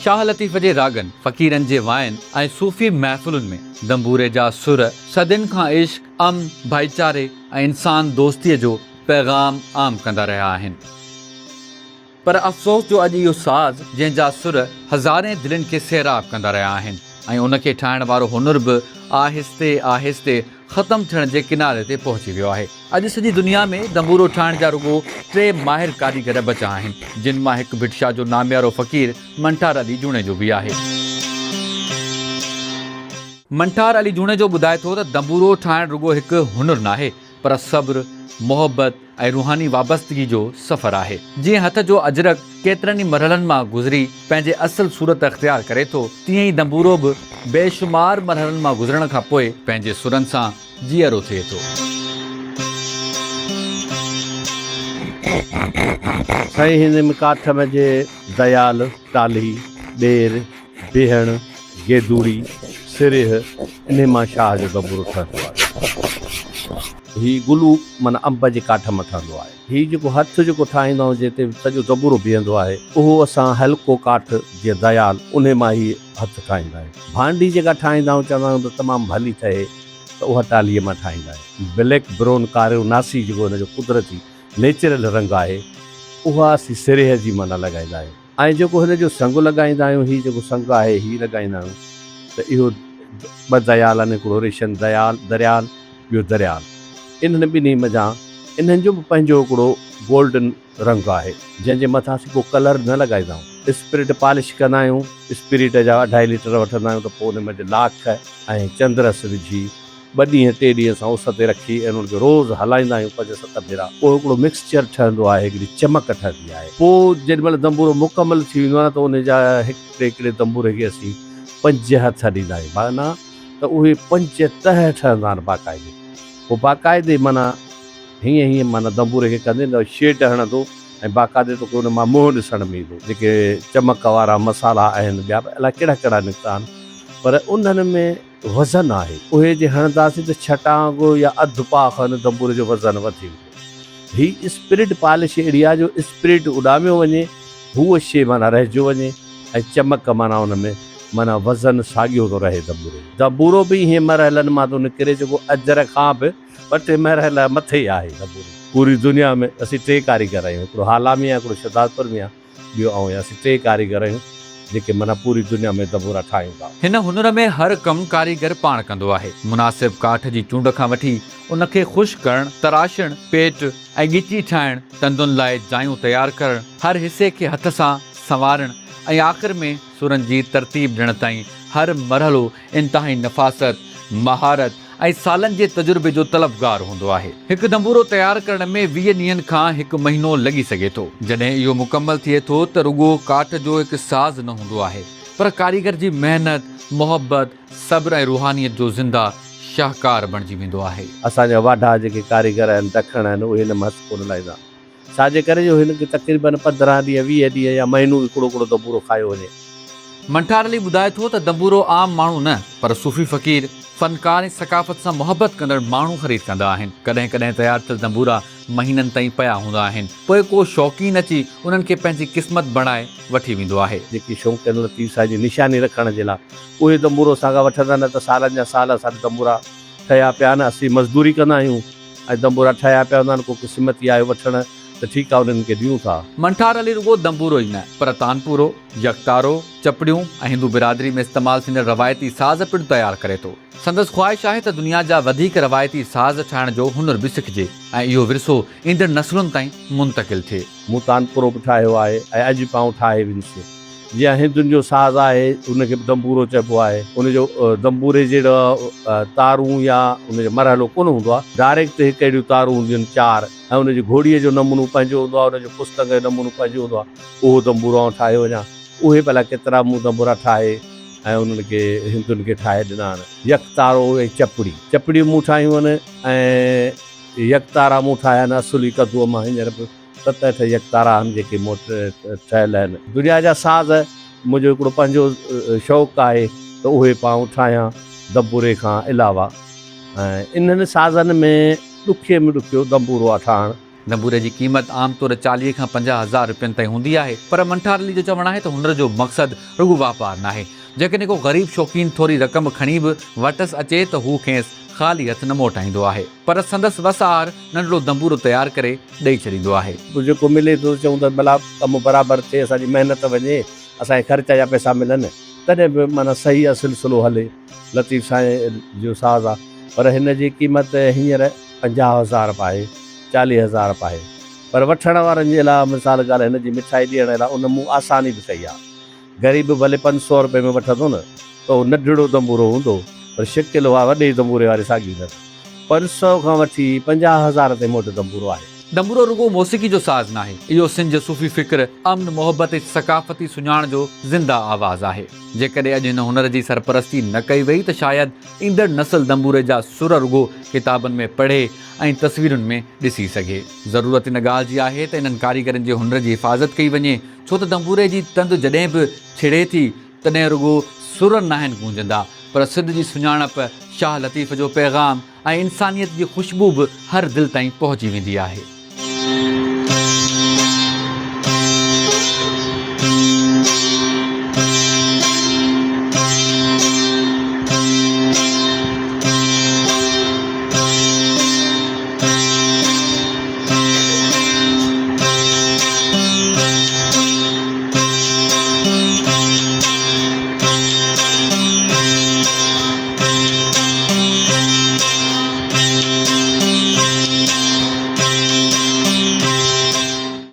شاهه لطيف جي راڳن، فقيرن جي واين ۽ صوفي محفلن ۾ دنبوري جا سر صدين کان عشق، امن، ڀائيچاري ۽ انسان دوستيء جو پيغام عام ڪندا رهيا آهن. پر افسوس جو اڄ اهو ساز جنهن جا سر هزارين دلين کي سيراب ڪندا رهيا آهن ۽ ان کي ٺاهڻ وارو هنر به آهستي آهستي ختم ٿيڻ جي ڪناري تي پهچي ويو آهي. اڄ سڄي دنيا ۾ دنبورو ٺاهڻ جا رڳو ٽي ماهر ڪاريگر بچا آهن، جن مان هڪ ڀٽ شاهه جو ناميارو فقير منٺار علي جوڻيجو به آهي. منٺار علي جوڻيجو ٻڌائي ٿو ته دنبورو ٺاهڻ رڳو هڪ هنر ناهي پر صبر، محبت ۽ روحاني وابستگي جو سفر آهي. جيئن هٿ جو اجرڪ ڪيترن ئي مرحلن مان گذري پنهنجي اصل صورت اختيار ڪري ٿو، تيئن ئي دنبورو به بيشمار مرحلن مان گذرڻ کان پوء پنهنجي سرن سان جيئرو ٿئي ٿو. سائين هن ۾ ڪاٺ ۾ جي ديال، ٽالهي، ٻير، بيهڻ، گيدوڙي، سريهه، انهي مان شاهه جو دنبورو ٺهندو آهي. هي گلو معنيٰ انب جي ڪاٺ مان ٺهندو آهي. هي جيڪو هٿ جيڪو ٺاهيندا آهيون جنهن تي سڄو دنبورو بيهندو آهي اهو اسان هلڪو ڪاٺ جيئن ديال انهي مان هي هٿ ٺاهيندا آهيون. ڀانڊي جيڪا ٺاهيندا آهيون چوندا آهيون ته تمام ڀلي ٺهي ته اها ٽالهيء مان ٺاهيندا آهيون. بليڪ برون ڪارو ناسي جيڪو هن جو قدرتي نيچرل رنگ آهي اها اسين سريهه جي معنيٰ لڳائيندا آهيون. ۽ جيڪو هن جو سنگ لڳائيندا آهيون، هي جيڪو سنگ آهي، هي لڳائيندا آهيون ته اهو ٻه ديال آهن، هڪڙو ريشن ديال، دريال، ٻيو دريال. انهن ٻنهي منجهان انهن جو به پنهنجو هڪڙو گولڊن رنگ آهي، جنهن جي مٿان اسين ڪو ڪلر نه لڳائيندا آهيون. اسپرٽ پالش ڪندا آهيون، اسپرٽ جا اڍائي ليٽر وٺندا آهيون ته پوء ان منجهه لاک ۽ چندرس وجهي ٻه ڏينهن ٽي ڏينهن اسان اس تي رکي ۽ انهن کي روز هلائيندا آهيون پنج ست ڀيرا پوء هڪڙو مڪسچر ٺهندو آهي هڪڙي چمڪ ٺهندي آهي پوء جيڏي مهل دنبورو مڪمل ٿي ويندو آهي نه ته ان جا هڪڙي هڪڙي دنبوري کي اسين پنج هٿ ڏيندا آهيون معنيٰ ته اهي پنج تهه ٺهندا آهن باقاعدي پوء باقاعدي معنيٰ هيئن هيئن معنيٰ دنبوري کي ڪندي نه شيڊ هڻندو ۽ باقاعدي توکي ان مان منهن ڏسڻ ۾ ايندو جيڪي چمڪ وارا مصالحا آهن ٻيا به الائي ڪهڙا ڪهڙا نڪتا آهن پر انهن ۾ وزن آهي. اهي جي هڻنداسين ته ڇٽانگ يا اڌ پاء کن دنبوري جو وزن وڌي ويندو. هي اسپرٽ پالش اهڙي آهي جو اسپرٽ اڏاميو وڃي، هوء شيء معنيٰ رهجيو وڃي ۽ چمڪ معنيٰ ان ۾ معنيٰ وزن ساڳيو ٿو رهي دنبوري جو. دنبورو به ايئن مرحلن مان ٿو نڪري جيڪو اجر کان به ٻه ٽي مرحلا مٿي آهي دنبوري. پوري دنيا ۾ اسين ٽي ڪاريگر آهيون، هڪڙو هالا ۾ آهي، هڪڙو شهدادپور ۾ آهي. ٻيو آئون يا اسين ٽي ڪاريگر آهيون جيڪي معنيٰ پوري دنيا ۾ دنبورا ٺاهيون ٿا. هن هنر ۾ هر ڪم ڪاريگر پاڻ ڪندو آهي. مناسب ڪاٺ جي چونڊ کان وٺي ان کي خشڪ ڪرڻ، تراشڻ، پيٽ ۽ ڳچي ٺاهڻ، تندن لاء جايون تيار ڪرڻ، هر حصي کي هٿ سان سنوارڻ ۽ آخر ۾ سرن جي ترتيب ڏيڻ تائين هر مرحلو انتهائي نفاست، مهارت ۽ سالن جي تجربي جو طلبگار هوندو آهي. هڪ دنبورو تيار ڪرڻ ۾ 20 ڏينهن کان هڪ مهينو لڳي سگهي ٿو. جڏهن اهو مڪمل ٿئي ٿو ته رڳو ڪاٺ جو هڪ ساز نه هوندو آهي، پر ڪاريگر جي محنت، محبت، صبر ۽ روحانيت جو زنده شاهڪار بڻجي ويندو آهي. اسان جا واڍا جيڪي ڪاريگر آهن، ڊکڻ آهن، اهي هن ۾ هٿ ڪونه لائيندا. ڇا جي ڪري جو هن کي تقريباً 15 ڏينهن، 20 ڏينهن يا مهينو هڪڙو هڪڙو دنبورو کايو وڃي. منٺار علي ٻڌائي ٿو ته دنبورو عام ماڻهو نه پر صوفي فقير، فنڪار ۽ ثقافت سان محبت ڪندڙ ماڻهو خريد ڪندا آهن. ڪڏهن ڪڏهن تيار ٿيل دنبورا مهينن تائين پيا هوندا آهن. پوء ڪو شوقين اچي انهن کي پنهنجي قسمت بڻائي وٺي ويندو آهي. جيڪي شوقين لطيف سائين جي نشاني رکڻ جي لاء اهي دنبورو اسان کان وٺندا نه ته سالن جا سال اسان وٽ دنبورا ٺهيا پيا آهن. اسين مزدوري ڪندا آهيون. ۽ دنبورا ٺاهيا پيا هوندا آهن، ڪو قسمتي آيو وٺڻ ته ٺيڪ آهي انهن کي ڏيون ٿا. منٺار علي رڳو دنبورو ئي نه پر تانپورو، يڪتارو، چپڙيون ۽ هندو برادري ۾ استعمال ٿيندڙ روايتي ساز پڻ تيار ڪري ٿو. سندس خواهش آهي ته دنيا جا وڌيڪ روايتي ساز ٺاهڻ جو هنر به سکجي ۽ اهو ورثو ايندڙ نسلن تائين منتقل ٿئي. مون تانپورو به ٺاهيو آهي ۽ اڄ به آئون ٺاهي ويندس. جيئن هندن جو ساز آهي ان کي به دنبورو چئبو آهي. ان جو دنبوري جهڙو تارون يا ان جو مرحلو ڪونه هوندو آهي. ڊائريڪٽ هڪ اهڙيون تارون هونديون آهن چار ۽ ان جي گهوڙيء جو نمونو پنهنجو هوندو آهي، ان جو پستنگ جو نمونو پنهنجو هوندو آهي. اهو دنبورو آئون ٺاهيو وڃان. اهي به الائي ڪيترا مون دنبورا ٺاهي ۽ انهن کي هندن کي ٺاهي ڏنا آهن. يڪ تارو ۽ چپڙي. چپڙيون مون ٺاهيون آهن ۽ يڪ تارا مون ٺاهيا آهن اصلي ڪدوء مان هينئر به. ست اٺ يڪتارا آهن جيڪي مون وٽ ٺهيل آهن. دنيا جا ساز منهنجو هڪڙو پنهنجو شوق آهي ته اهي پاڻ ٺاهيان دنبوري کان علاوه ۽ انهن سازن ۾ ڏکي ۾ ڏکيو دنبورو آهي ٺاهڻ. دنبوري جي قيمت عام طور 40 کان 50 هزار رپين تائين هوندي آهي، پر منٺار علي جو چوڻ آهي ته هنر جو مقصد رڳو واپار ناهي. جيڪڏهن ڪو غريب شوقين ٿوري رقم کڻي به وٽس اچي ته هو کيس خالي هٿ نه موٽائيندو آهي، پر سندس وس آهر ننڍڙو دنبورو تيار ڪري ڏئي ڇڏيندو آهي. پوء جيڪو ملي ٿو چئون ته ڀلا ڪم برابر ٿئي، اسان جي محنت وڃي، اسان کي خرچ جا پئسا ملن، تڏهن به معنيٰ صحيح سلسلو هلي. لطيف سائين جو ساز آ، پر هن جي قيمت هينئر 50 هزار به آهي، 40 هزار به آهي، پر وٺڻ وارن جي لاء مثال ڳالهه هن جي مٺائي ڏيڻ لاء ان مون آساني به ڪئي آ. غريب ڀلي 500 رپئي ۾ وٺندو نه ته اهو ننڍڙو دنبورو هوندو پر شڪل اها وڏي دنبوري واري ساڳي اٿس. 500 کان وٺي 50 هزار تائين مون وٽ دنبورو آهي. دنبورو رڳو موسيقي جو ساز ناهي، اهو سنڌ جي صوفي فڪر، امن، محبت ۽ ثقافتي سڃاڻ جو زنده آواز آهي. جيڪڏهن اڄ هن هنر جي سرپرستي نه ڪئي وئي ته شايد ايندڙ نسل دنبوري جا سر رڳو ڪتابن ۾ پڙهي ۽ تصويرن ۾ ڏسي سگهي. ضرورت ان ڳالهه جي آهي ته انهن ڪاريگرن جي هنر جي حفاظت ڪئي وڃي، ڇو ته دنبوري جي تند جڏهن به ڇڙي ٿي، تڏهن رڳو سر ناهن گونجندا، پر سنڌ جي سڃاڻپ، شاهه لطيف جو پيغام ۽ انسانيت جي خوشبو به هر دل تائين پهچي ويندي آهي.